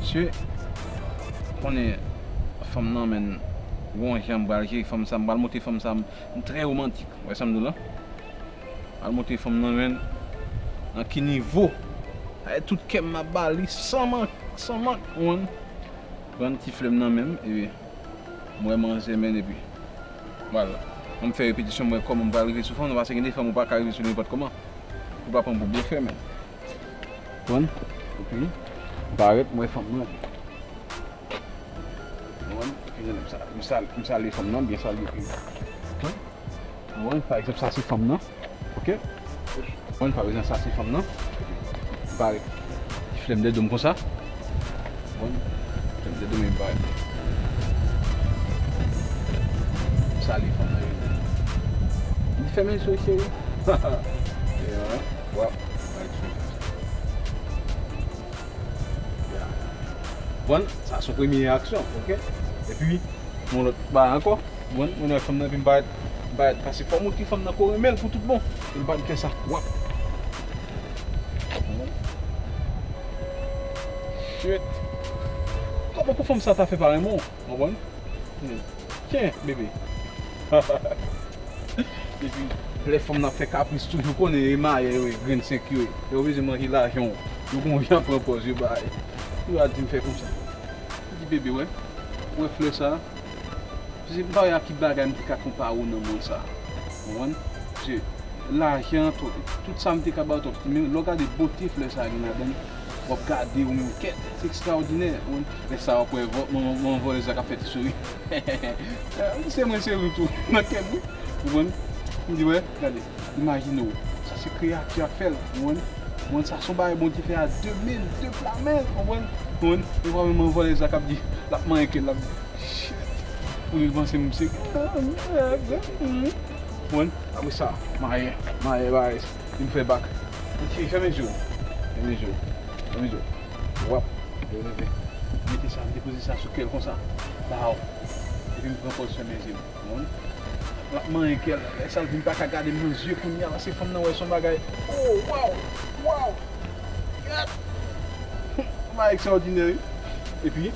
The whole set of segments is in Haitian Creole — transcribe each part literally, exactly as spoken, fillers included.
Mesye, konnen fanm nan, men, gon jan m pral jere fanm sa, m pral montre fanm sa, m, m trè romantik. Ou wè sa m di w la? Al montre fanm nan, men, nan ki nivo. Ay, tout kè m m ap ba li, san mank, san mank, ou konprann? Pran ti flè m nan men m, epi m wè manzè, men, epi, vwala. An m fè repetisyon, m wè kòman m pral rive sou fanm nan, paske gen de fanm ou pa ka rive sou li nenpòt kòman. Ou pa pran pou blofè, men. Konprann? Epi, m parèt, m wè fanm nan, epi, konprann? Epi, m sa-, m sal-, m salye fanm nan, byen salye, epi, konprann? Ou konprann? Pa egzanp, sa se fanm nan. Oke? Ou konprann? Pa egzanp, sa se fanm nan. Epi, m parèt. Ti flè m dèyè do m konsa. Ou konprann? Ti flè m dèyè do m, epi m parèt. M salye fanm nan, epi m di, "Fèmen je w, cheri." Ya, w ap parèt sou konsa. Ya. Bon, sa se yon premye aksyon, oke? Epi, yon lòt bagay ankò. Bon, mwen wè fanm nan, epi m parèt, m parèt. Paske fò w montre fanm nan ke w renmen l pou tout bon. E m pa t fè sa. W ap. Shit. Kòman pou fanm sa ta fè pa renmen w? Konprann? Hmm. Tyen, bebe. Epi, lè fanm nan ap fè kapris, toujou konnen e mayè yo ye, grenn senk yo ye. Yo bezwen manje lajan w. Yo gon jan pran pòz yo bay. Yo a di m fè konsa. M di, "Bebe, wè, wè flè sa." Paske m pa wè ak ki bagay m te ka konpare w nan mond sa. Ou konprann? Paske lajan, tout, tout sa m te ka ba w, tout, men lè w gade bote flè sa gen ladan l, w ap gade ou menm, kèt, se ekstraòdinè. Ou konprann? Lè sa w ap wè vò-, manman, manman vòlèz la k ap fè ti souri. Se mwen, se li tou, nan kè m, wi. Ou konprann? M di, wè, gade, imajine w, sa se kreyati a k fè l, ou konprann? Ou konprann? Sa se yon bagay Bondye fè a de men l, de pla men l, ou konprann? Ou konprann? E pa menm manman vòlèz la k ap di, l ap manyen kè l, l ap di, shit. Pou li panse m se. Bon, apre sa, mayè, mayè, bagay, li fè bak. Ti, fèmen je w. Fèmen je w. Fèmen je w. W ap. Mete sa, m depoze sa sou kè l konsa. Baw. Epi m pran pòz fèmen je m. Bon. L ap manyen kè l. Lè sa l vin pa ka gade m nan zye kounye a, paske fanm nan wè s on bagay. Oh, waw! Waw! Gad! Bagay ekstraòdinè, wi. Epi,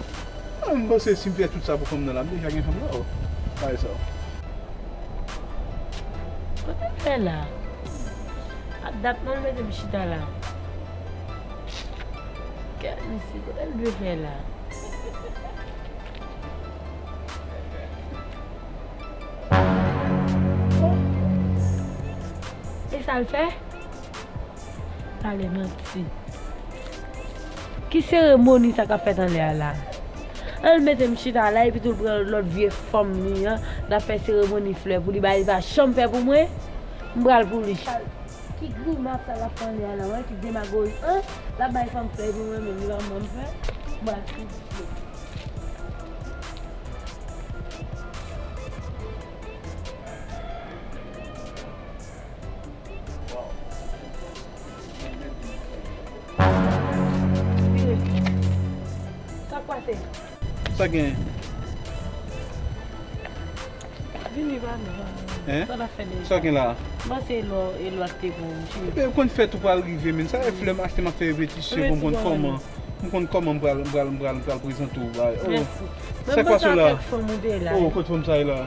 ah, m panse si m fè tout sa pou fanm nan la, m deja gen fanm nan, oh. Bagay sa. Kote l fè la? Ap dat non l mete m chita la. Gad mesye, kote l dwe fè la? E sa l fè? Pale manti. Ki seremoni sa k ap fèt anlè a la? An l mete m chita la, epi tou l pran lòt vye fanm li an, l ap fè seremoni flè pou li, bagay li pa janm fè pou mwen, m pral pou li. Ki grimas sa l ap fè anlè a la, wè ki demagoji, an? L ap bay fanm flè epi mwen menm, li pa ban m flè, m pral pou li. Sa k pase? Sa gen? Vini pa nou. Hein? Sa n ap fè deja? Sa gen la? M panse e lò, e lò te bon, wi. Ebyen, ou konn fèt ou pral rive, men. Sa e flè m achte, m ap fè repetisyon pou m konn kòman. M konn kòman m pral, m pral, m pral, m pral prezante w, bay. Oh. Mèsi. Sa k pase la? Oh, kot fanm sa ye la?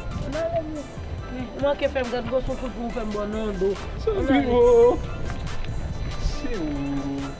Ou manke fè m gad gwo son kout pou w fè m bò nan do. Se ou, oh. Se ou.